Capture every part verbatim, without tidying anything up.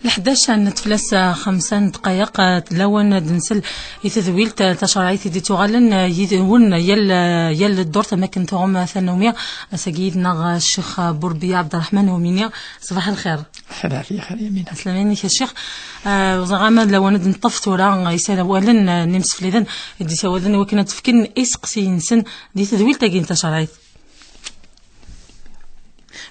Leḥdac n teflas, xemsa n ddqayeq, lawan ad nsel i tedwilt tacerɛit i d-ittuɣalen yid-wen yal, yal ddurt, am akken tuɣem tanumi. Ass-agi yid-neɣ Ccix Burbiya Ɛebderreḥman Umini. Ṣbaḥ lxir. Lxir ɛafya, xir Yamina. Aslama-inek a Ccix. Ah, ẓriɣ ama d lawan ad neṭṭef tura isawalen n yimsefliden i d-isawalen i wakken ad d-fken iseqsiyen-nsen di tedwilt-agi n tacerɛit.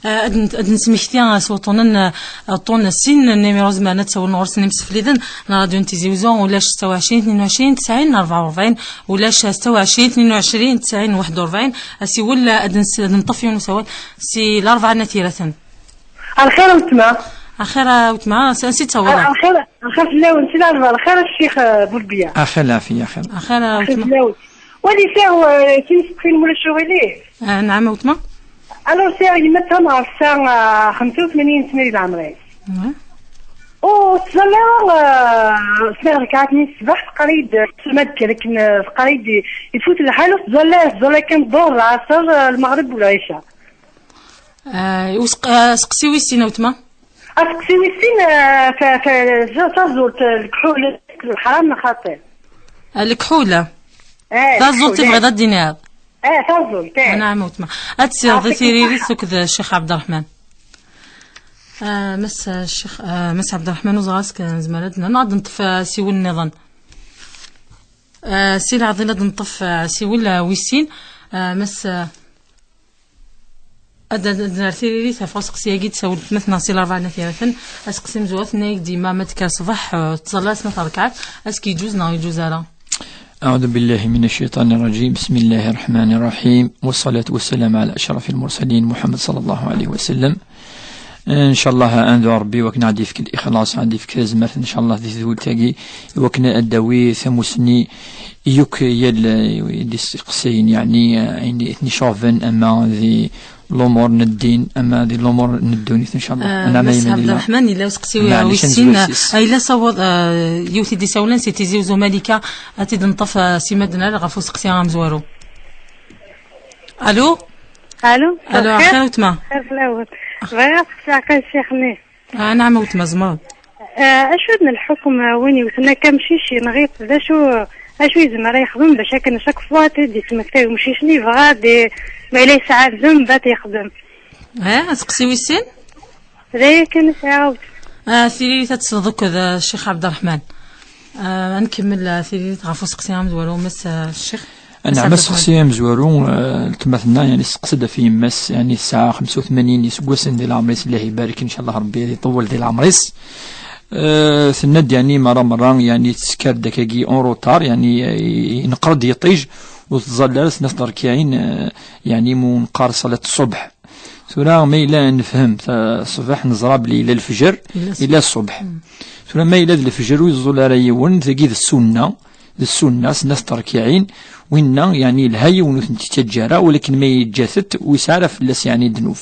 Ah, ad n-, ad nesmekti, ah, s wuṭṭunen, ah, uṭṭun sin n numéro zemren ad sawlen ɣur-sen imsefliden n Radio n Tizi Uzzu, ulac setta u ɛecrin, tnin u ɛecrin, tesɛin, rebɛa u rebɛin, ulac setta u ɛecrin, tnin u ɛecrin, tesɛin, waḥed u rebɛin. Asiwel, ah, ad nes-, ad neṭṭef yiwen usawal si Larebɛa n At Yiraten. Lxir a weltma. Lxir a weltma, s-, ansi d-tessawleḍ? Lxir, lxir fell-awen, si Larebɛa, lxir a Ccix, ah, Burbiya. Axir lɛafiya, axir. Axir a weltma. Fell-awen. Wali sɛiɣ, ah, sin iseqsiyen ma ulac uɣilif. Ah, nɛam a weltma. Alors sɛiɣ yemma d tameɣrsa, ah, xemsa u tmanyin sna di leɛmer-is. Ah. Ur tettẓalla ara, ah, sna rrekɛat-nni n ṣṣbeḥ, teqqar-iyi-d, ma d-kker akken, ah, teqqar-iyi-d ifut lḥal, ur tettẓalla, tettẓalla kan ḍuhr, lɛaṣer, ah, lmeɣrib u lɛica. Ah, useq-, ah, seqsi wis sin a weltma. Aseqsi wis sin, ah, ta-, ta-, taẓult, ah, lekḥul, lḥram neɣ xaṭi? Ah, lekḥul. Eh, taẓult lekḥul, i tebɣiḍ ad d-tiniḍ? Eh, taẓult, eh. Nɛam a weltma. Ad tessiwḍeḍ i tiririt akked Ccix Ɛebderreḥman. Ah, Mass Ccix, ah, Mass Ɛebderreḥman, ur ẓriɣ amek nezmer ad n-, neɣ ad neṭṭef, ah, asiwel nniḍen. Ah, si leɛḍil ad neṭṭef, ah, asiwel, ah, wis sin. Ah, Mass, ah, Ad, ad, ad nerr tiririt ɣef useqsi-agi d-tessawel weltma-tneɣ si Larebɛa n At Yiraten. Aseqsi amezwaru, tenna-yak-d yemma ma d-tekker ṣṣbeḥ, eh, tettẓalla snat rrekɛat, est-ce que yeǧǧuz neɣ yeǧǧuz ara? أعوذ بالله من الشيطان الرجيم. بسم الله الرحمن الرحيم. والصلاة والسلام على أشرف المرسلين محمد صلى الله عليه وسلم. Ncallah, ad nduɛ Rebbi wakken ad ɣ-d-yefk lixlaṣ, ad ɣ-d-yefk tazmert, ncallah, di tedwilt-agi, wakken ad d-tawi tamusni yakk yal, eh, d-isteqsayen, yeɛni, eh, ayen i ten-iceɣben, ama di lumuṛ n ddin, ama di lumuṛ n ddunit, ncallah. Ah, Mass Ɛebderreḥman, yella useqsi wis sin. Ah, yella sawaḍ, ah, yiwet i d-isawlen si Tizi Uzzu, Malika, ad t-id-neṭṭef, ah, si Madnar ɣef useqsi amezwaru. Allô? Allô? Allô, lxir? Lxir a weltma. Lxir fell-awen. Bɣiɣ ad seqsiɣ kan ccix-nni. Ah, nɛam a weltma, tzemreḍ. Ah, acu d lḥukm, ah, win yewten akka amcic yenɣa-t, d acu, acu yezmer ad yexdem bac akken chaque fois ad d-yesmektay umcic-nni yebɣa ad, ma yella yesɛa zzemb ad t-yexdem? Ah, aseqsi wis sin? D aya kan i sɛiɣ a weltma. Ah, tiririt ad tesleḍ akked, ah, Ccix Ɛebderreḥman. Ah, ad nkemmel, ah, tiririt ɣef useqsi amezwaru, Mass, ah, Ccix. Nɛam, aseqsi amezwaru, eh, weltma-tneɣ, yeɛni, testeqsa-d ɣef yemma-s, yeɛni, tesɛa xemsa u tmanyin iseggasen di leɛmer-is, Allah ibarek, ncallah Rebbi ad iṭewwel di leɛmer-is. Eh, tenna-d, yeɛni, merra merra, yeɛni, tettkker-d akkagi en retard, yeɛni, eh, ineqqer-d yiṭij, ur tẓall ara snat n rrekɛin, eh, yeɛni, mu neqqar ṣṣalat ṣṣubḥ. Tura ma yella nefhem, ta-, ṣṣbeḥ neẓra belli yella lefjer, yella ṣṣbeḥ. Tura ma yella d lefjer ur yeẓẓul ara yiwen, tagi d ssunna, d ssunna, snat n rrekɛin, winna, yeɛni, yelha yiwen ur tent-yettaǧǧa ara, walakin ma yeǧǧa-tent, ur yesɛi ara fell-as, yeɛni, ddnub.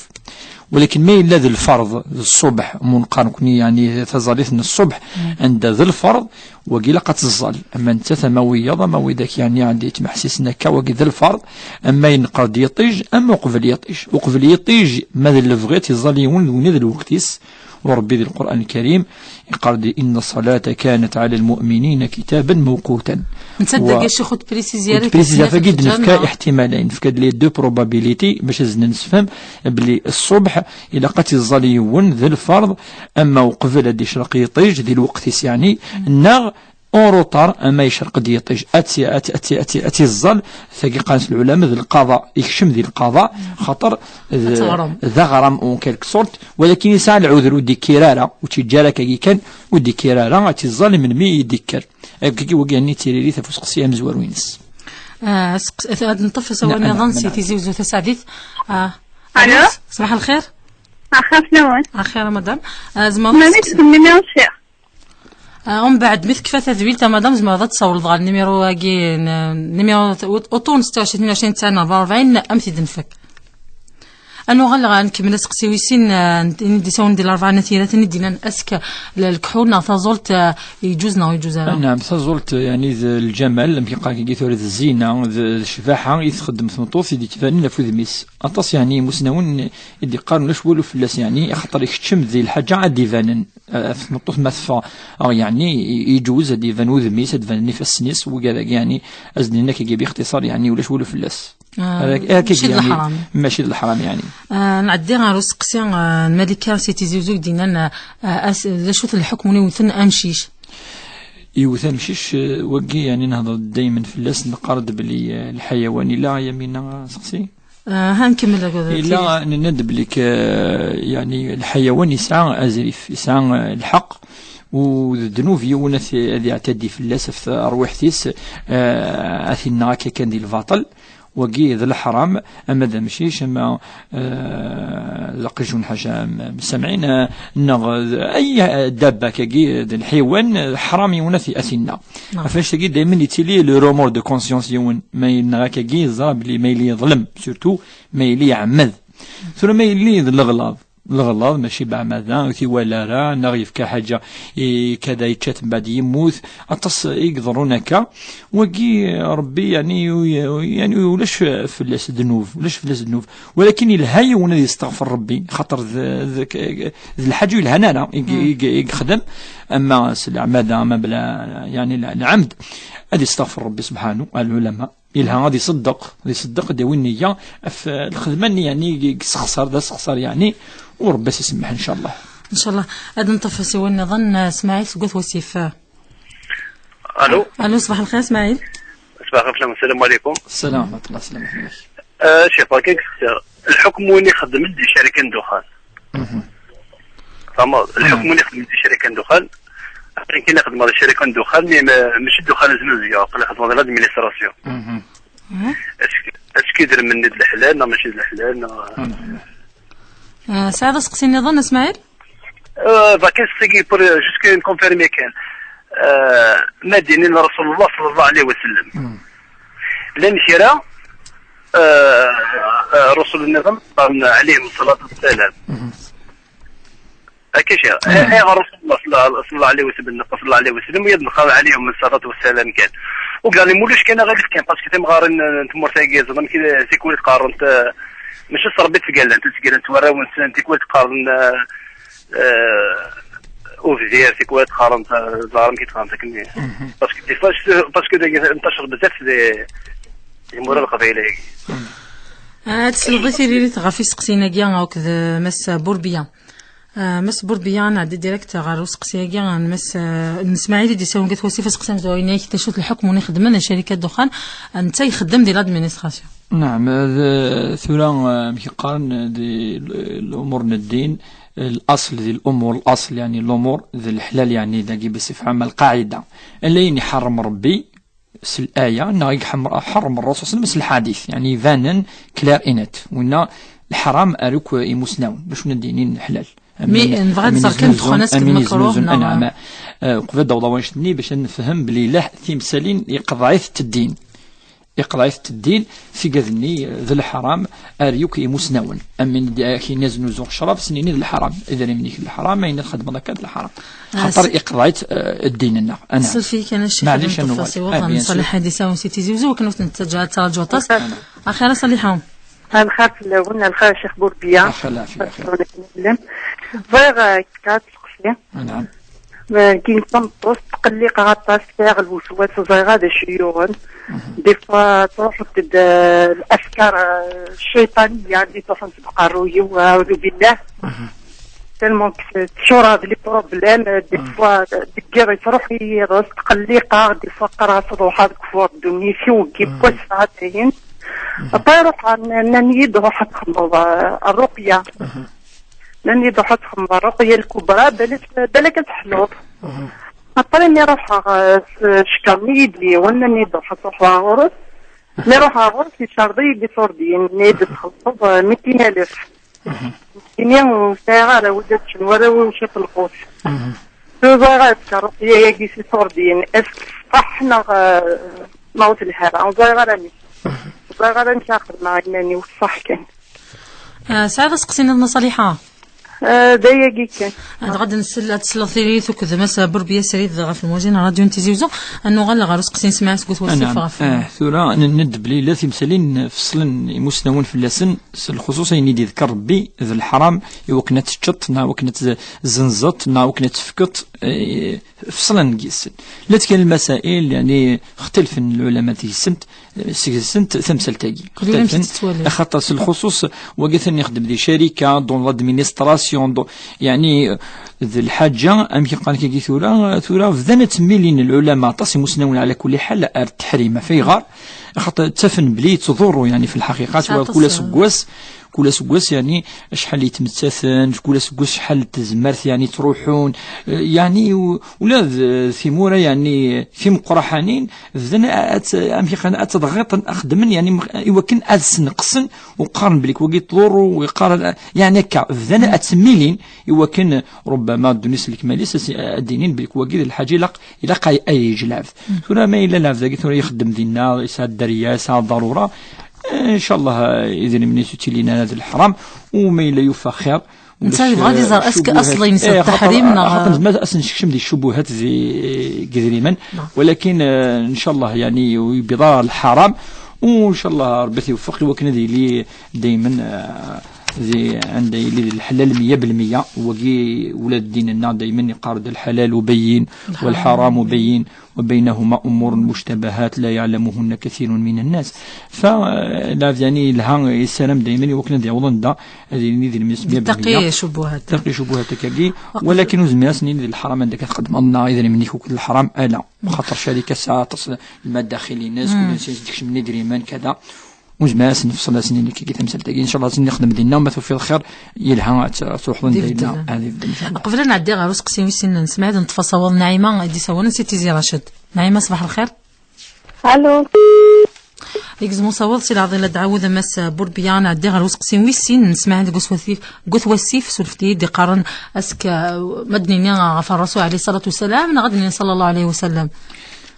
Walakin ma yella d lferḍ, d ṣṣubḥ, mu neqqar nekni, yeɛni, taẓallit n ṣṣubḥ, anda d lferḍ, wagi ilaq ad teẓẓal. Ama nettat, ama wiyaḍ, ama widak, yeɛni, ɛad yettmeḥsisen akka, wagi d lferḍ, ama ineqqer-d yiṭij, ama uqbel yiṭij. Uqbel yiṭij, ma d lebɣi, ad t-iẓẓal yiwen, d win d lweqt-is, U Ṛebbi di Lqur'an Lkarim iqqar-d: إن الصلاة كانت على المؤمنين كتابا موقوتا. Nettat dagi, ccix, ur tprisizi ara, ur tprisizi ara, tagi d-nefka iḥtimalayen, nefka-d les deux probabilités bac ad nesfhem belli ṣṣubḥ ilaq ad t-iẓẓal yiwen d lferḍ, ama uqbel ad d-icreq yiṭij di lweqt-is, yeɛni, neɣ en retard, ama yecreq-d yiṭij, ad t-, ad t-, ad t-, ad t-, ad t-iẓẓal, tagi qqaren-as lɛulama d lqaḍa, ikcem di lqaḍa, xaṭer d, d aɣram, en quelque sorte, walakin yesɛa lɛuder, ur d-ikkir ara, ur tt-yeǧǧa ara akkagi kan, ur d-ikkir ara, ad t-iẓẓal melmi i d-ikker. Akkagi, wagi, yeɛni, d tiririt ɣef useqsi amezwaru-ines. Ah, seqs-, ad neṭṭef asawal niḍen si Tizi Uzzu Tasaɛdit. Ah, allô? Allô? Ṣbaḥ lxir. Axir fell-awen. Axir a madame. Ah, tzemreḍ ad teqsiḍ? Ah, umbeɛd, mi tekfa tadwilt, a madame, tzemreḍ ad tsawleḍ ɣer nimiru-agi, n-, nimiru t-, uṭṭun setta u ɛecrin, tnin u ɛecrin, tesɛin, rebɛa u rebɛin, am t-id-nfak. Ad nuɣal ɣer, nkemmel aseqsi wis sin, eh, n, n d-isawlen di Larebɛa n At Yiraten i d-yennan, est-ce que l-, lekḥul neɣ taẓult, eh, yeǧuz neɣ ur yeǧuz ara? Naɛam, taẓult, yani, d lǧamal, amek yeqqar kagi tura, d zzina, d, d ccbaḥa i txeddem tmeṭṭut i d-yettbanen ɣef wudem-is. Aṭas, yani, imusnawen i d-yeqqaren ulac walu fell-as, yani, axaṭer ikeččem di lḥaǧa ad d-ibanen. Eh, ɣef tmeṭṭut ma teffeɣ, aɣ, yani, i-, iǧuz ad d-iban wudem-is, ad d-banen ifassen-is, wigad-agi, yani, ad s-d-nini akkagi bixtiṣar, yani, ulac walu fell-as. Ah, akka, mačči d yani, leḥram. Mačči d leḥram, yani. Ah, nɛeddi ɣer useqsi, ah, n Malika si Tizi Uzzu i d-yennan, ah, ah, as-, d acu-t lḥukm n iwten amcic? Iwet amcic, eh, wagi, yani, nehder daymen fell-as, neqqar-d belli, eh, lḥayawan ila, Yamina, seqsi? Ah, ha nkemmel akked illa, nenna-d belli k-, eh, yani, lḥayawan yesɛa azrif, yesɛa, eh, lḥeqq, u d ddnub yiwen ad, ad iɛtadi fell-as ɣef terwiḥt-is, eh, ad t-inneɣ akka kan di lbaṭel. Wagi d leḥram, ama d amcic, ama, eh, d aqjun, ḥaca m-, msamɛin, eh, neɣ d ay, eh, dabba kagi, d lḥiwan, eh, ḥram yiwen ad t-, ad t-inna. Ɣef annect-agi daymen yettili le remords de conscience yiwen, ma yenna akkagi, yeẓra belli ma yili yeḍlem, surtout ma yili iɛemmed. Tura ma yili d leɣlaḍ, leɣlaḍ mačči beɛmada, ur t-iwala ara, neɣ yefka ḥaǧa i kada yečča-t mbeɛd yemmut, aṭas i iḍerrun akka. Wagi, Rebbi, yani, u-, yani, ulac fell-as ddnub, ulac fell-as ddnub. Walakin yelha yiwen ad yesteɣfer Rebbi, xaṭer d, d, d lḥaǧa ur yelhan ara i, i, i yexdem, ama s leɛmada, ama bla, yani, lɛ-, lɛemd, ad yesteɣfer Rebbi subḥanu, a lɛulama. Yelha ad iṣeddeq, ad iṣeddeq, ad yawi nniya ɣef, eh, lxedma-nni, yani, i yessexṣar, d asexṣar, yani, u Rebbi ad s-isemmeḥ, ncallah. Ncallah. Ad nṭef asiwel nniḍen, eh, Smaɛil seg At Wasif. Alo? Alo, ṣbaḥ lxir, Smaɛil. Ṣbaḥ lxir, salam alaykum. Salam, wa rahmatullah, salam alaykum. Eh, Cheikh, kan ksir. Lḥukm win ixeddmen di ccarika n ddexxan. Mhm. Tfehmeḍ? Mhm. Lḥukm win ixeddmen di ccarika n ddexxan. Akken kan ixeddmeḍ di ccarika n ddexxan, mais ma-, mačči ddexxan aznuzu, aql-i xeddmeɣ di l'administration. Mhm. Mhm. Est-ce que, est-ce que idrimen-nni d leḥlal, neɣ mačči d leḥlal, neɣ? Mhm. Ah, tesɛiḍ aseqsi nniḍen, a Smaɛil? Euh, vacances, c'est pour, euh, jusqu'à une confirmée kan. Euh, ma d-inin Rasulullah sallallahu alayhi wa sallam. Mhm. Llan kra, euh, euh, Rasul nniḍen, alayhim salatu wassalam. Mhm. Akka kra. Mhm. Eh, eh, Rasulullah sallallahu, sallallahu alayhi wa sallam, sallallahu alayhi wa sallam, u yad nqal alayhim salatu wassalam kan. U gani mulac kan aɣilif kan, parce que timɣarin, euh, n tmurt-agi, ẓran ki-, tikwal qqaren, euh, mačči s Rebbi ttgallant, ttgallant warraw-nsen, tikwal qqaren, euh, euh, ubdir, tikwal qqaren, euh, ẓer amek i qqaren akken. Mhm. Parce que des fois, je, parce que dagi intacer bzaf di, di mura leqbayel-agi. Mhm. Ad tesleḍ i tiririt ɣef iseqsiyen-agi akked, euh, Mass Bourbiya. Ah, Mass Bourbiya, nɛeddi direct ɣer useqsi-agi n Mass, ah, n Smaɛil i d-isawlen deg At Wasif, aseqsi amezwaru-agi, d acu-t lḥukm n ixeddmen di ccarika n ddexxan, ah, netta ixeddem di l'administration. Naɛam, d, tura, ah, amek i qqaren, di l-, l'umur n ddin, l'aṣl di l'umur, l'aṣl, yani l'umur, d leḥlal, yani, dagi, bṣifa ɛamma, lqaɛida. Ala ayen iḥerrem Rebbi, s laya, neɣ i iḥem-, iḥerrem Ṛṛasul s lḥadit, yani ibanen clair et net. Winna leḥram ar akk imusnawen, bac ur d-inin leḥlal. Mi nebɣa ad nẓer kan ddexxan, est-ce que d makruh, neɣ? Anɛam. Eh, qbel ad d-awḍeɣ wanect-nni, bac ad nefhem belli llah timsalin iqḍeɛ-itent ddin. Iqḍeɛ-itent ddin, tigad-nni d leḥram ar yakk imusnawen. Am win d-, ak-yini aznuzu ccrab, s-nini d leḥram. Idrimen-ik d leḥram, ayen i txeddmeḍ akka d leḥram. Ah, xaṭer s-, iqḍeɛ-it, eh, ddin-nneɣ. Anɛam. Ṣṣut-ik, ana Ccix. Maɛlic, ad nṭef ad nuɣal. Asiweḍ, ah, bien sûr. Ṣaliḥa di Sawem si Tizi Uzzu, akken ur t-nettaǧǧa ad terǧu aṭas. Axiṛ a Ṣaliḥa. Lxir fell-awen, lxir a Ccix Burbiya. Axir lɛafya, axir. Ẓriɣ, eh, kra tseqsi. Anɛam. Nekkini d tameṭṭut, tqelliqeɣ aṭas, sɛiɣ lweswas, ẓriɣ d acu yuɣen. Mhm. Des fois, truḥ-d, euh, l'afkar, euh, cciṭaniya, di truḥ-d deg uqerruy-iw, أعوذ بالله. Mhm. Tellement que tcureḍ les problèmes, euh, des fois, euh, deg yiḍ truḥ yiḍes, tqelliqeɣ, des fois qqareɣ-as ruḥeɣ deg ufur ddunit-iw, deg yiwwas saɛa dayen. Mhm. Après, ruḥeɣ, nnan-iyi-d ruḥ ad txedmeḍ, euh, الرقية. Mhm. Nnan-iyi-d ruḥ ad txedmeḍ الرقية الكبرى, balak, balak ad teḥluḍ. Mhm. Après mi ruḥeɣ, eh, s-, cekren-iyi-d yiwen, nnan-iyi-d ruḥ ad truḥeḍ ɣer ɣur-s. Mi ruḥeɣ ɣur-s, icerḍ-iyi-d iṣurdiyen, yenna-yi-d txellṣeḍ, eh, mitin alef. Mhm. Nekkini ur sɛiɣ ara wid ad ččen warraw-iw ciṭ lqut. Mhm. Ur ẓriɣ ara tkerruḍ yagi s iṣurdiyen, est-ce que ṣṣeḥ neɣ, eh, ma ur telha ara, ur ẓriɣ ara amek. Mhm. Ur ẓriɣ ara amek ara xedmeɣ iman-iw, ṣṣeḥ kan. Ah, tesɛiḍ aseqsi-nniḍen a Ṣaliḥa? Ah, d ayagi kan. Ad ɣad nsel, ad tesleḍ tiririt akked Mass Burbiya Srid ɣef lmawazin n Radio n Tizi Uzzu. Ad nuɣal ɣer useqsi n Smaɛil seg At Wasif ɣef. Ah, tura n-, ned belli la timsalin feslen imusnawen fell-asen, s lxuṣus ayen i d-yedker Rebbi d leḥram, i wakken ad teččeḍ, neɣ wakken ad tzenzeḍ, neɣ wakken ad tefkeḍ, eh, feslen deg-sen. La tkal lmasail, yani, xtilfen lɛulama deg-sent, seg-sent tamsalt-agi. Xtilfen, axaṭer s lxuṣus, wagi atan ixeddem di carika, dans l'administration, dans, yani, d lḥaǧa, amek i qqaren kagi tura, tura bdan ad ttemilin lɛulama, aṭas imusnawen ɛla kulli ḥal, ar teḥrim. Ɣef ayɣer? Axaṭer ttafen belli yettḍurru, yani, fi lḥaqiqa, tura kul aseggas, kul aseggas, yani, acḥal yetmettaten, kul aseggas acḥal n tezmert, yani, ttruḥun, eh, yani, u-, ula d, eh, timura, yani, timeqqraḥanin, bdan ad, amek i qqaren, ad ttḍeɣɣiṭen, ad xeddmen, yani, iwakken ad sneqsen, u qqaren belli wagi yettḍurru, u yeqqar, yani, akka, bdan ad ttemilin, iwakken, rubbama, ddunit s lekmal-is, ad s-, ad d-inin belli wagi d lḥaǧa ilaq, ilaq ay, ay yeǧ lɛebd. Tura ma yella lɛebd-agi tura ixeddem dinna, yesɛa dderya, yesɛa ḍarura, eh, ncallah, eh, idrimen-is ur ttilin ara d leḥram, u ma yella yufa xir, netta yebɣa ad iẓer est-ce que aṣel-ines d taḥrim neɣ. Axaṭer nezmer ad s-nsekcem di ccubuhat di, deg idrimen, walakin, eh, ncallah, yani, ur yewwiḍ ara lḥaram, u ncallah Rebbi ad t-iweffeq i wakken ad yili daymen, eh, di, anda yili di lḥelal meyya belmeyya, wagi ula d ddin-nneɣ daymen yeqqar-d lḥalal ubayyin, walḥaram ubayyin, وبينهما أمور مشتبهات لا يعلمهن كثير من الناس. Fa, eh, la, yani, yelha, yessaram daymen i wakken ad yaweḍ anda ad yili d lmis meyya belmeyya. Taqi ccubuhat. Taqi ccubuhat akkagi. Walakin ur zmir ad s-nini d leḥram anda ad txeddmeḍ neɣ idrimen-ik akked leḥram, ala. Xaṭer ccarika tesɛa aṭas n lmadaxil-ines, kul nsi ad s-d-kecmen idrimen, kada. Ur zmir ad s-nefṣel, ad s-nini kagi tamsalt-agi. Ncallah ad s-nexdem dinna, ma tufiḍ xir, yelha ad t-, ad truḥeḍ anda yella. Ad ibdel, ncallah. Qbel ad nɛeddi ɣer useqsi wis sin n Smaɛil, neṭṭef asawaḍ n Naɛima i d-isawalen si Tizi Raced. Naɛima, ṣbaḥ lxir. Allo. Yegzem usawaḍ, si leɛḍil ad d-ɛawed Mass Burbiya, nɛeddi ɣer useqsi wis sin n Smaɛil deg uswasif, deg uswasif, surfet-iyi-d, iqqaren ask, ma d-nini ɣef Ṛṛasul ɛalayhi ṣṣalatu wassalam, neɣ ad d-nini ṣalla Llahu ɛalayhi wa sallam?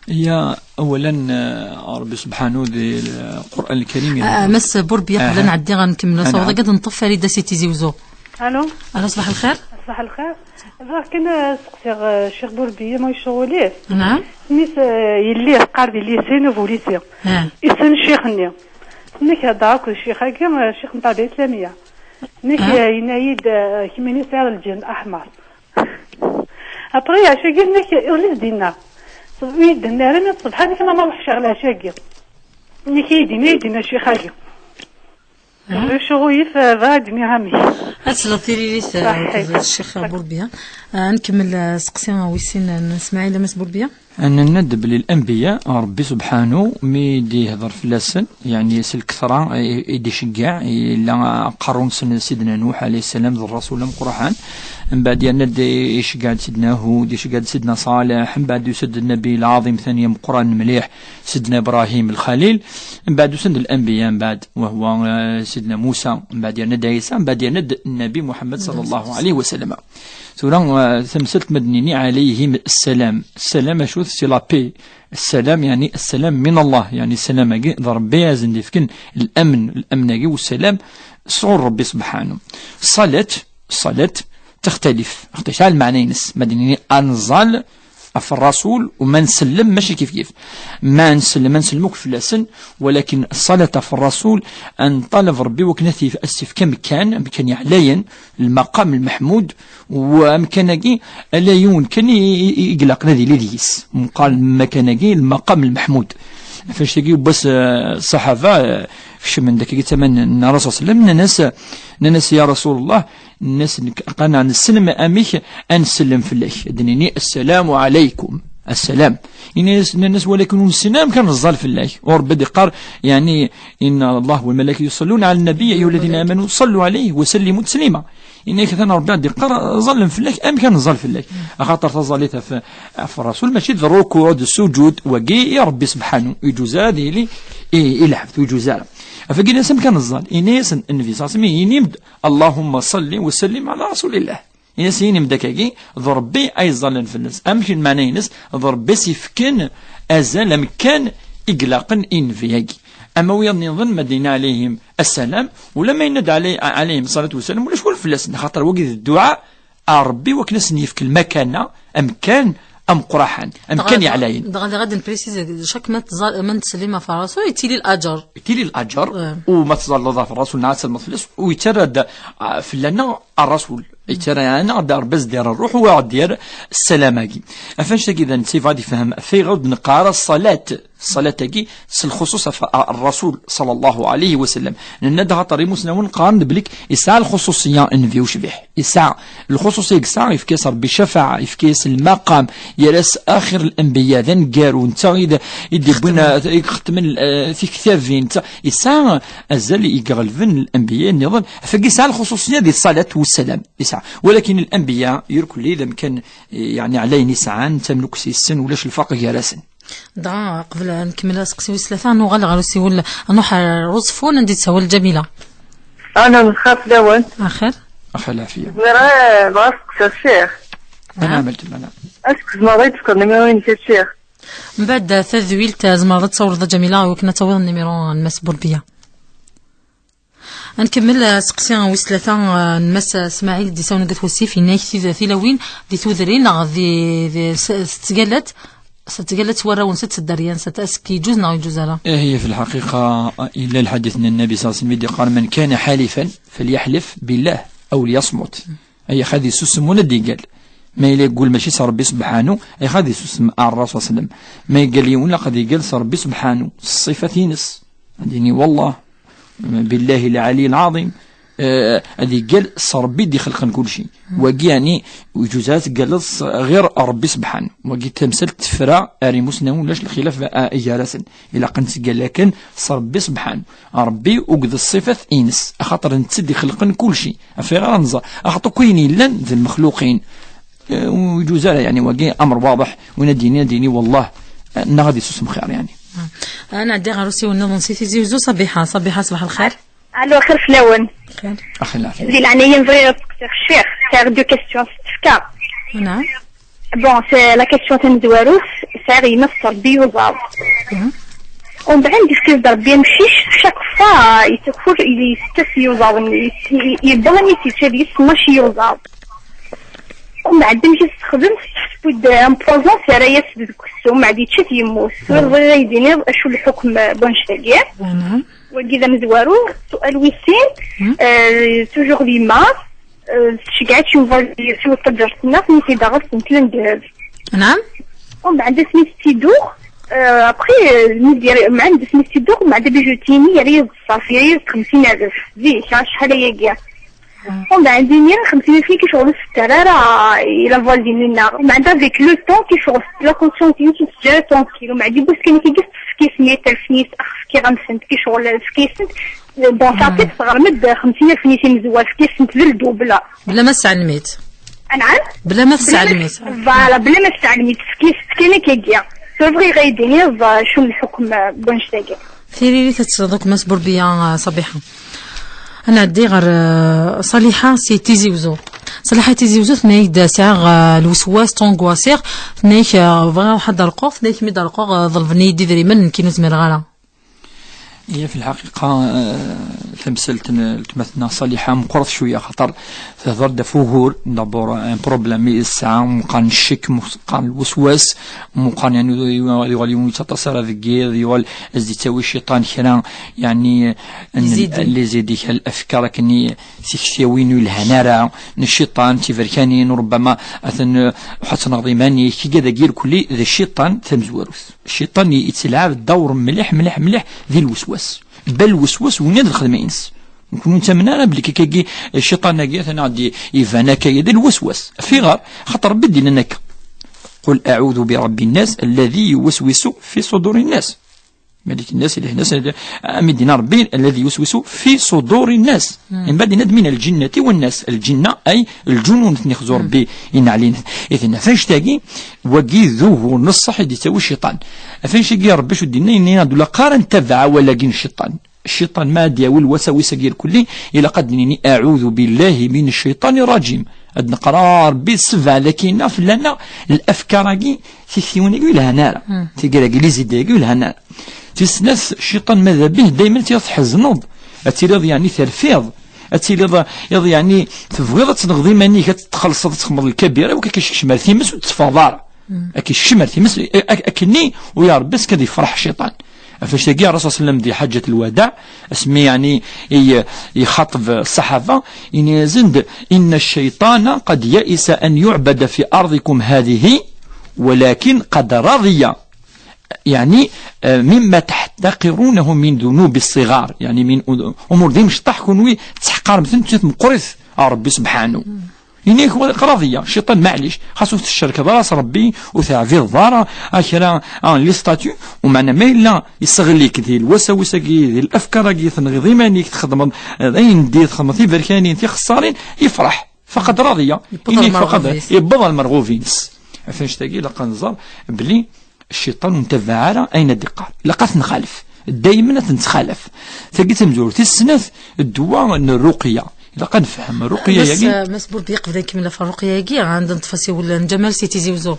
Ya, awalan, eh, Ṛebbi subḥanu di Lqur'an Lkarim, ah, Mass Burbiya, qbel ad nɛeddi ɣer nkemmel asawaḍ-agi, ad neṭṭef Farida si Tizi Uzzu. Allo. Allo, ṣbaḥ lxir. Ṣbaḥ lxir. Bɣiɣ kan ad seqsiɣ, eh, Ccix Burbiya ma yecɣel-it. Naɛam. Nis, eh, yelli teqqar di lycée, nouveau lycée. Ah. Issen ccix-nni. Nek heddreɣ akked ccix-agi, eh, ccix n Ṭerbiya Islamiyya. Nek, ah, eh, yenna-yi-d, eh, kemmini sɛiḍ lǧen aḥmar. Après, leɛca-agi, nek, ur d-yenna. Ur yi-d-yenna ara, mi ṣṣbeḥ, nek ma ma weḥceɣ leɛca-agi. Nek i yi-d-yenna, i yi-d-yenna ccix-agi. Ccɣel-is, eh, bɣiɣ ad d-iniɣ amek. Ad tesleḍ tiririt, eh, ṣaḥḥit. Ccix Burbiya. Eh, ad nkemmel, eh, seqsi wis sin n Smaɛil a Mass Burbiya. Nenna-d belli lanbiya, Ṛebbi subḥanu, mi d-ihder fell-asen, yani s lketṛa, i, i d-iceggeɛ, yella aqerru-nsen d Sidna Nuḥ ɛalayhi ssalam, d ṛṛasul ameqqran. Mbeɛd yerna-d iceggeɛ-d Sidna Hud, iceggeɛ-d Sidna Ṣaleḥ, mbeɛd yusa-d Nnabi lɛaḍim tani ameqqran mliḥ, Sidna Ibrahim Lxalil, mbeɛd usan-d lanbiya, mbeɛd, wahwa, eh, Sidna Musa, mbeɛd yerna-d Ɛisa, mbeɛd yerna-d Nnabi Muḥemmed ṣalla Llahu ɛalayhi wa sallam. Tura, eh, tamsalt ma d-nini ɛalayhim ssalam. Ssalam, acu-t? C'est la paix. Ssalam, yani, ssalam min Allah, yani, ssalam-agi d Ṛebbi i asen-d-ifken lamn, lamn-agi u ssalam sɣur Ṛebbi subḥanu. Ṣṣalat, ṣṣalat, textalif. Axaṭer tesɛa lmeɛna-ines. Ma d-nini ad nẓall ɣef Ṛṛasul, u ma nsellem, mačči kif kif. Ma nsellem, ad nsellem akk fell-asen, walakin ṣṣalat ɣef Ṛṛasul, ad nṭaleb Ṛebbi wakken ad t-yef-, ad s-yefk amkan, amkan yeɛlayen, lmaqam lmeḥmud, u amkan-agi, ala yiwen kan i, i, i ilaqen ad yili deg-s. Meqqar lmakan-agi, lmaqam lmeḥmud. Ɣef annect-agi, yiwwas, eh, ṣṣaḥaba, eh, kecmen-d akkagi tama n, n Ṛṛasul ṣalla Llahu ɛalayhi wa sallam, nnan-as, nnan-as, ya Rasul Llah, nnan-as, nekk, qqaren, nessen amek ad nsellem fell-ak. Ad d-nini, "Assalamu ɛalaykum." Assalam. Nnan-as, nnan-as, "Walakin ur nessin amek ad nẓall fell-ak." U Ṛebbi d-iqqar, yani, "Inna Llah wa lmalayikata yuṣalluna ɛala nnabi, ya ayyuha lladina amanu, ṣallu ɛalayhi wa sallimu taslima." Yenna-ak atan Ṛebbi ad d-iqqar, "Ẓallen fell-ak, amek ad nẓall fell-ak?" Axaṭer taẓallit ɣef, ɣef Ṛṛasul, mačči d ṛṛukuɛ, d ssujud, wagi i Ṛebbi subḥanu, ur yeǧuz ara ad yili i, i lɛebd, ur yeǧuz ara. Ɣef wagi, nnan-as, "Amek ad nẓall?" Yenna-yasen Nnbi ṣalla Llahu ɛalayhi wa sallam, "Ini-d, Allahumma ṣalli wa sallim ɛala Rasulillah." Ini-as, "Inim-d akkagi, d Ṛebbi ay iẓallen fell-as." Amek lmeɛna-ines? D Ṛebbi i s-yefken azal, amkan i ilaqen i nnbi-agi. Ama wiyaḍ nniḍen, ma d-yenna ɛalayhim assalam, ulamma yenna-d ɛlay-, ɛalayhim ṣṣalatu wassalam, ulac wal fell-asen, xaṭer wagi d dduɛa a Ṛebbi wakken ad sen-yefk lmakana, amkan ameqqraḥan, amkan yeɛlayen. Dɣa, dɣa ad nprisizi, chaque ma tẓal-, ma nettsellim ɣef Ṛṛasul, yettili laǧer. Yettili laǧer, u ma tẓalleḍ ɣef Ṛṛasul neɣ ad tselmeḍ fell-as, u yettarra-d, ah, fell-aneɣ Ṛṛasul, yettarra-aneɣ-d Ṛebbi ad s-d-yerr ṛṛuḥ, u ad ɣ-d-yerr ssalam-agi. Ɣef annect-agi d netta yebɣa ad ifhem ɣef ayɣer ur d-neqqar ara ṣṣalat. Ṣṣalat-agi, s lxuṣuṣ ɣef Ṛṛasul ṣalla Llahu ɛalayhi wa sallam. Nenna-d axaṭer imusnawen qqaren-d belli yesɛa lxuṣuṣiyya nnbi ucbiḥ. Yesɛa lxuṣuṣiyya i yesɛa, yefka-yas Ṛebbi ccafaɛa, yefka-yas lmaqam, yerra-s axir lanbiya, d aneggaru, netta i d, i d-iwwin, i ixettmen, eh, tiktabin, netta yesɛa azal i iɣelben lanbiya nniḍen. Ɣef wagi yesɛa lxuṣuṣiyya di ṣṣalat u ssalam. Yesɛa. Walakin lanbiya, irkelli d amkan, eh, yeɛni ɛlayen i sɛan, ttamnukes yes-sen, ulac lferq gar-asen. Dɣa, qbel ad nkemmel aseqsi wis tlata, nuɣal ɣer usiwel, ad nruḥ ɣer Uẓeffun, anda i d-tessawal Ǧamila. Ana nxaf lawan. Axir? Axir lɛafiya. Zmireɣ, eh, bɣa ad seqsiɣ ccix. Ana ɛmelt mana. Acu tzemreḍ ad yi-d-tefkeḍ numiru-inek a ccix? Mbeɛd tadwilt, eh, tzemreḍ ad tsawleḍ a Ǧamila, i wakken ad tawiḍ numiru n Mass Burbiya. Ad nkemmel, eh, aseqsi wis tlata, eh, n Mass Smaɛil d-isawlen deg At Wasif, yenna-ak tid-, tilawin di tudrin neɣ di, di s-, s-, tettgallat, s-, tettgallat s warraw-nsent, s dderya-nsent, est-ce que yeǧǧuz neɣ yeǧǧuz ara? Ih, fi lḥaqiqa, yella lḥadit n Nnabi ṣalla Llahu ɛalayhi wa sallam i d-yeqqar: "Man kana ḥalifan, falyaḥlif billah, aw liyasmut." Ay, axad yessusem win ad d-igal. Ma yella yeggul mačči s Ṛebbi subḥanu, ay, axad yessusem ar Ṛṛasul ṣalla Llahu ɛalayhi wa sallam. Ma yeggal yiwen, ilaq ad igal s Ṛebbi subḥanu, s ṣṣifat-ines. Ad yini: "Wallah, billahi lɛali lɛaḍim." Eh, ad igal s Ṛebbi i d-ixelqen kulci. Wagi, yeɛni, ur yeǧǧuz ara ad teggaleḍ s ɣir Ṛebbi subḥanu. Wagi tamsalt tefra ar imusnawen, ulac lxilaf, eh, gar-asen. Ilaq ad nettgalla kan s Ṛebbi subḥanu. Ṛebbi akked ṣṣifat-ines, axaṭer netta i d-ixelqen kulci. Ɣef ayɣer ad nẓer? Axaṭer akk ayen yellan d lmexluqin. Eh, ur yeǧǧuz ara, yeɛni, wagi amr waḍeḥ, win ad d-yini, ad d-yini: "Wallah", eh, neɣ ad yessusem xir, yeɛni. Ad nɛeddi ɣer usiwel nniḍen si Tizi Uzzu, Ṣabiḥa. Ṣabiḥa, ṣbaḥ lxir. Allo, xir fell-awen. Xir. Axir lɛafiya. Di leɛnaya-m bɣiɣ ad seqsiɣ ccix, sɛiɣ deux questions s tefka. Naɛam. Bon, c'est la question tamezwarut, sɛiɣ yemma tettṛebbi iyuzaḍ. Mhm. Umbeɛd yefka-as-d Ṛebbi amcic, chaque fois yettaker, yettas iyuzaḍen, yet-, yewwa armi yečča deg-s tnac iyuzaḍ. Umbeɛd amek i s-texdem, tewwi-d un poison, terra-yas deg uksum, umbeɛd yečča-t yemmut. Tura bɣiɣ ad yi-d-tiniḍ acu lḥukm n wannect-agi. Mhm. Wagi d amezwaru, sual wis sin, euh, toujours d yemma, euh, tceggeɛ-itt Yuba s yiwet n tǧert-nneɣ, mi t-id-aɣeɣ s tmekla n ddheb. Naɛam. Umbeɛd asmi s-tt-id-tuɣ, euh, après, euh, mi d-yerra, mɛend asmi s-tt-id-tuɣ, mɛend bijoutier-nni yerra-yas-d ṣṣerf, yerra-yas-d xemsin alef. Zik, acḥal ayagi. Umbeɛd imir xemsin alef-nni kicɣel ur s-tettarra ara i la voisine-nneɣ. Umbeɛd avec le temps kicɣel la conscience-is ur teǧǧa ara tranquille. Umbeɛd yiwwas kan akka tefka-yas miṭ alef-nni, ax fkiɣ-am-tent, kicɣel fkiɣ-asent. Bon, ça fait tesɣerm-d xemsin alef-nni timezwar, fkiɣ-asent d ldubla. Bla ma tesɛelmit. Anɛam? Bla ma tesɛelmit. Voilà, bla ma tesɛelmit, fkiɣ-asent kan akkagi. Tura bɣiɣ ad yi-d-tiniḍ, euh, acu n lḥukm, euh, n wannect-agi. Tiririt ad tesleḍ akk Mass Burbiya, ah, Ṣabiḥa. Ad nɛeddi ɣer, ah, Ṣaliḥa si Tizi Uzzu. Ṣaliḥa Tizi Uzzu tenna-ak-d sɛiɣ, ah, lweswas, ttungwasiɣ, tenna-ak, ah, bɣiɣ ad ḥadreɣ, tenna-ak mi d-rquɣ, ah, ḍelben-iyi-d idrimen, nekkin ur zmireɣ ara. Iya, fi lḥaqiqa, ah, tamsalt n weltma-tneɣ Ṣaliḥa meqqret cwiya, xaṭer Tehder-d ɣef wugur, d'abord, un problème i tesɛa, meqqar ccek, meqqar lweswas, meqqar, yeɛni, yuɣal yiwen ur yettaṭas ara deg yiḍ, yuɣal ad s-d-yettawi cciṭan kra, yeɛni, n les idées, les idées, kra lafkar akken i tiktawin ur yelhan ara, n cciṭan, tiberkanin, u ṛebbama atan, eh, ḥattneɣ iman-ik, igad-agi irkelli d cciṭan tamezwarut. Cciṭan i-, yettelɛab dawr mliḥ, mliḥ, mliḥ di lweswas. Bal lweswas, win d lxedma-ines. Nekni ur nettamen ara belli kakagi, cciṭan-agi atan ad d-iban akka, d lweswas. Fiɣer, xaṭer Rebbi d-yennan akka: "Qul aɛudu bi Rebbi nnas, alladhi yuwaswisu fi suduri nnas." Malik nnas, ilah nnas, am i d-yenna Rebbi: "Alladhi yuwaswisu fi suduri nnas." Mbeɛd yenna-d: "Min al-jinnati wan nas." Lǧinna, ay lǧunun, ten-ixzu Rebbi, yenna ɛlin. Idan, ɣef annect-agi, wagi d ugur n ṣṣeḥ i d-yettawi cciṭan. Ɣef annect-agi, Rebbi acu d-yenna? Yenna-d: "Ur ilaq ara ad nettabaɛ awal-agi n cciṭan." Cciṭan ma ad d-yawi lwasawis-agi irkelli, ilaq ad d-nini: "Aɛudu billahi min cciṭani rrajim." Ad neqra: "Rebbi, ssebɛed akkin fell-aneɣ lafkar-agi, tiktiwin-agi ur yelhan ara, tigara-agi, les idées-agi ur yelhan ara." Tis snat, cciṭan mada bih, daymen ad tiliḍ tḥezneḍ, ad tiliḍ yeɛni terfiḍ, ad tiliḍ iḍ yeɛni tebɣiḍ ad tenɣeḍ iman-ik, ad txellṣeḍ, ad txedmeḍ lkabira, wak ad k-yekcem ar times ur d-teffɣeḍ ara. Ad k-yekcem ar times, ak-, akkenni, u ya Rebbi, ad yefreḥ cciṭan. Ɣef wannect-agi, Ṛṛasul ṣalla Llahu ɛalayhi wa sallam di Ḥaǧǧat Lwadaɛ, asmi yeɛni i-, ixaṭeb ṣṣaḥaba, yenna-yasen-d: إن الشيطان قد يئس أن يعبد في أرضكم هذه ولكن قد رضي يعني، آه، مما تحتقرونه من ذنوب الصغار، يعني من أمور ذي مشطح كونوي تحقر مثل تمقرث ربي سبحانه. Ini-ak: "Qraḍ-iya, cciṭan, maɛlic, xas ur tcerkeḍ ara s Rebbi, ur teɛbideḍ ara, a kra, a, les statues, umeɛna ma yella iseɣli-k di lwasawis-agi, di lafkar-agi, tenɣiḍ iman-ik, txedmeḍ, eh, ayen n diri, txedmeḍ tiberkanin, tixeṣṣarin, yefreḥ, faqad raḍiya." Yewweḍ ar lmerɣub-is. Yewweḍ ar lmerɣub-ines. Ɣef wannect-agi, ilaq ad nẓer belli cciṭan ur ntabaɛ ara ayen ad d-iqqar. Ilaq ad t-nxalef. Daymen ad t-nettxalaf. Tagi d tamezwarut. Tis snat, ddwa n rruqya. Ilaq ad nefhem rruqya-yagi. Mas, mas Burdi, qbel ad nkemmel ɣef rruqya-yagi, ad neṭṭef asiwel n Ǧamal si Tizi Uzzu.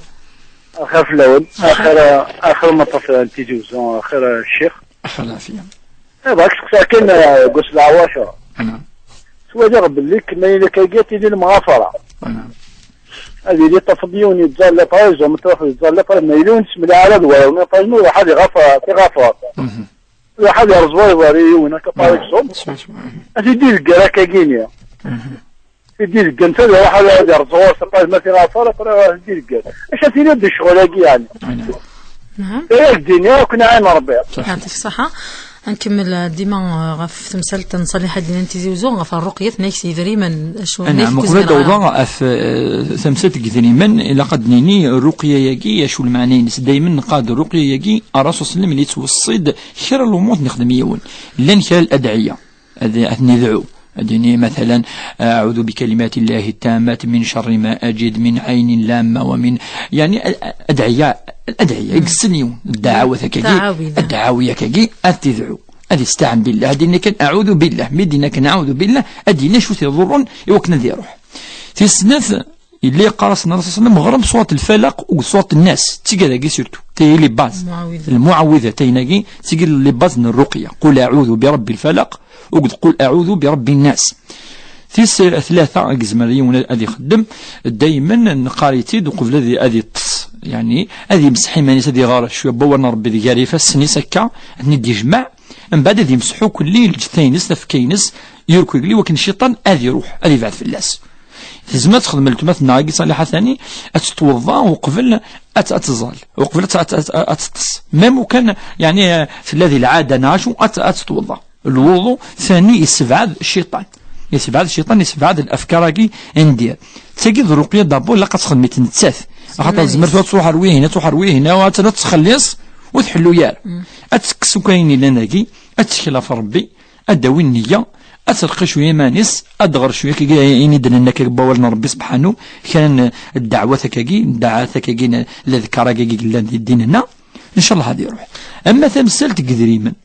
Axir fell-awen. Axir, axir ma ṭṭaf n Tizi Uzzu, axir, eh, ccix. Axir lɛafiya. Eh, bɣiɣ ad k-steqsiɣ kan, eh, deg wass n lɛawacra. Naɛam. Ttwaliɣ belli kemmel akka-agi ad tili lemɣafara. Naɛam. Ad yili tafeḍ yiwen yettẓalla, par exemple, tafeḍ yettẓalla, par exemple, ma yella ur nessemlaɛ ara d wayeḍ, par exemple, iruḥ ad iɣafar, tiɣafar. Mhm. Iruḥ ad yerẓ wayeḍ ar yiwen, akka, par exemple. Swaswa. Ad t-id-idegger akka-gini. Mhm. Ad t-id-idegger, netta ad iruḥ ad, ad yerẓ ɣur-s, par exemple, ma tiɣafar, après ad t-id-idegger. Acu ad tiniḍ di ccɣel-agi, yeɛni? Naɛam. Aya ak-d-iniɣ, ad ken-iɛin Rebbi. Ṣaḥ. Yeɛṭik ṣṣaḥa. Ad nkemmel, uh, dima, uh, ɣef temsalt n Ṣaliḥa d-yennan Tizi Uzzu, ɣef rruqya, tenna-k s yedrimen, acu, anɛam, uqbel ad awḍeɣ ɣef, uh, tamsalt n yedrimen, ilaq ad d-nini rruqya-agi, acu lmeɛna-ines. Daymen neqqar-d rruqya-agi, Ṛṛasul ṣalla Llahu ɛalayhi wa sallam yettweṣṣi-d kra n lumuṛ ad t-nexdem yiwen. Llan kra n ladɛiya. Ad, ad ten-idɛu. Ad d-yini, matalan, "أعوذ بكلمات الله التامات من شر ما أجد من عين لامة ومن"، yeɛni, a-, a-, adɛiya, adɛiya, i yessen yiwen, ddeɛwat akkagi, ddɛawi, ddɛawi akkagi, ad t-idɛu. Ad isteɛn billah, ad d-yini kan, "أعوذ بالله", mi d-yenna kan, "أعوذ بالله", ad d-yini acu t-iḍurren i wakken ad iruḥ. Tis snat, yella yeqqar-asen Ṛṛasul ṣalla Llahu ɛalayhi wa sallam, ɣrem surat Lfalaq u surat Nnas, d tigad-agi surtout, tagi les bases. Lmuɛawida. Lmuɛawida, tayin-agi, d tigi les bases n rruqya. "قل أعوذ برب الفلق", u qul "أعوذ برب الناس". Tis tlata i yezmer yiwen ad ixeddem, daymen neqqar-itt-id uqbel ad, ad iṭṭes. Yeɛni, ad imseḥ iman-is, ad iɣer cwiya n wawal n Ṛebbi di gar ifassen-is akka, ad ten-id-ijmeɛ, mbeɛd ad imseḥ ukelli lǧetta-ines, tafekka-ines, yurk-ugli wakken cciṭan ad iruḥ, ad ibɛed fell-as. Tezmer ad texdem weltma-tneɣ-agi Ṣaliḥa tani, ad tettweḍḍa uqbel ad, ad tẓall, uqbel ad, ad, ad, ad teṭṭes. Même ukan, yeɛni, tella di lɛada neɣ acu, ad, ad tettweḍḍa. Lwuḍu tani yessebɛad cciṭan. Yessebɛad cciṭan, yessebɛad lafkar-agi n dir. Tagi d rruqya d'abord ilaq ad texdem-itt nettat. Axaṭer tezmer ad tṛuḥ ar wihin, ad tṛuḥ ar wihin, ad tt-, ad tettxelliṣ, ur tḥellu ara. Ad tekkes akk ayen yellan dagi, ad tettkel ɣef Ṛebbi, ad d-tawi nniya, ad terqi cwiya iman-is, ad d-tɣer cwiya akkagi ayen i d-nenna akka deg wawal n Ṛebbi Sebḥanu, kra n ddeɛwat akkagi, ddeɛwat akkagi, n ladkar akkagi yellan di ddin-nneɣ, ncallah ad iruḥ. Ama tamsalt n yedrimen,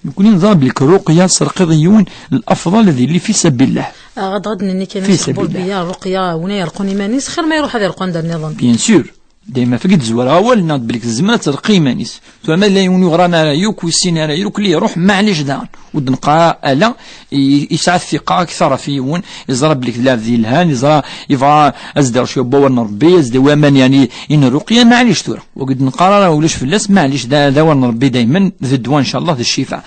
nekni neẓra belli rruqya, terqiḍ yiwen, lafḍal ad yili fi sabillah. Ɣad, ɣad nenni kan, fi sabillah. Burbiya, rruqya, win ay irqun iman-is, xir ma iruḥ ad irqu anda nniḍen. Bien sûr. Dayma fagi d-zwar awal-nneɣ belli tezmer ad terqi iman-is. Tura ma yella yiwen ur yeɣri ara yakk, ur yessin ara yakk, li iruḥ, maɛlic daɣen. Ur d-neqqar ara ala, i-, yesɛa tfiqa akteṛ ɣef yiwen, yeẓra belli d lɛebd yelhan, yeẓra yebɣa ad s-d-yerr cwiya n wawal n Ṛebbi, ad s-d-yawi aman, yeɛni, i n rruqya, maɛlic tura. Ur d-neqqar ara ulac fell-as, maɛlic, d, d awal n Ṛebbi daymen, d ddwa, ncallah, d ccifa.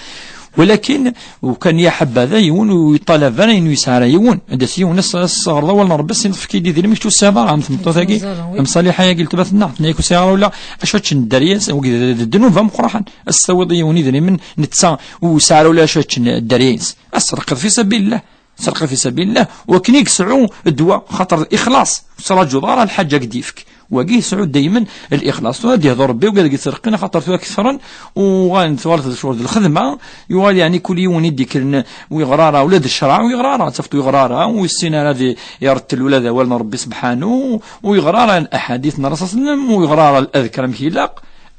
Walakin, ukan ya ḥabada yiwen ur yeṭṭalab ara ayen ur yesɛi ara yiwen. Ad d-yas yiwen, as-, as-, teɣreḍ awal n Ṛebbi, as-tiniḍ efk-iyi-d idrimen, kečč ur tesɛiḍ ara, am tmeṭṭut-agi, am Ṣaliḥa-agi, letma-tneɣ, tenna-yak ur sɛiɣ ara ula acu ad ččen dderya-ines, wagi d, d ddnub ameqqran. As-tawiḍ i yiwen idrimen, netta ur yesɛi ara ula acu ad ččen dderya-ines. As-terqiḍ fi sabilillah. Terqiḍ fi sabilillah, wakken i yesɛu ddwa, xaṭer ixlaṣ, ur tettraǧuḍ ara lḥaǧa ad k-d-yefk. Wagi yesɛu daymen lixlaṣ. Tura ad yehḍer Rebbi, wigad i yettreqqin, axaṭer tura kefren, uɣalen tuɣal d ccɣel d lxedma, yuɣal yeɛni kul yiwen i d-yekkren ur yeɣri ara, ula d ccreɛ ur yeɣri ara, ad tafeḍ ur yeɣri ara, ur yessin ara ad irettel ula d awal n Rebbi Sebḥanu, ur yeɣri ara laḥadit n Ṛṛasul ṣalla Llahu ɛalayhi wa sallam, ur yeɣri ara ladkar amek ilaq,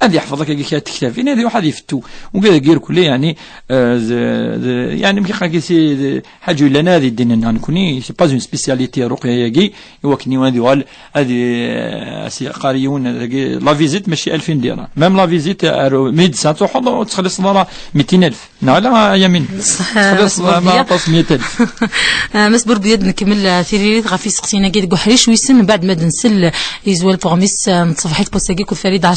ad yeḥfeḍ akka kra tektabin, ad iruḥ ad ifettu. Ugad-agi irkelli, yeɛni, eh, d, d, yeɛni, mkiqa-gi si, d, ḥaǧu yellan ad iddin-nneɣ nekni, c'est pas une spécialité ruqya-agi, i wakken ad yuɣal, ad i-, as-yeqqar yiwen dagi, la visite, mačči alfin dirham. Même la visite, ar médecin truḥeḍ, ur tettxelliṣeḍ ara mitin alef. Neɣ ala, a Yamin? Ṣṣeḥ, tettxelliṣeḍ ma aṭas, mitin alef. Ah, Mass Bourbiad, nkemmel, ah, tiririt ɣef yiseqsiyen-agi deg uḥric wissen, mbeɛd ma d-nsel i Zwal Tuɣmis, ah, n tṣebḥit n wass-agi, kul Farida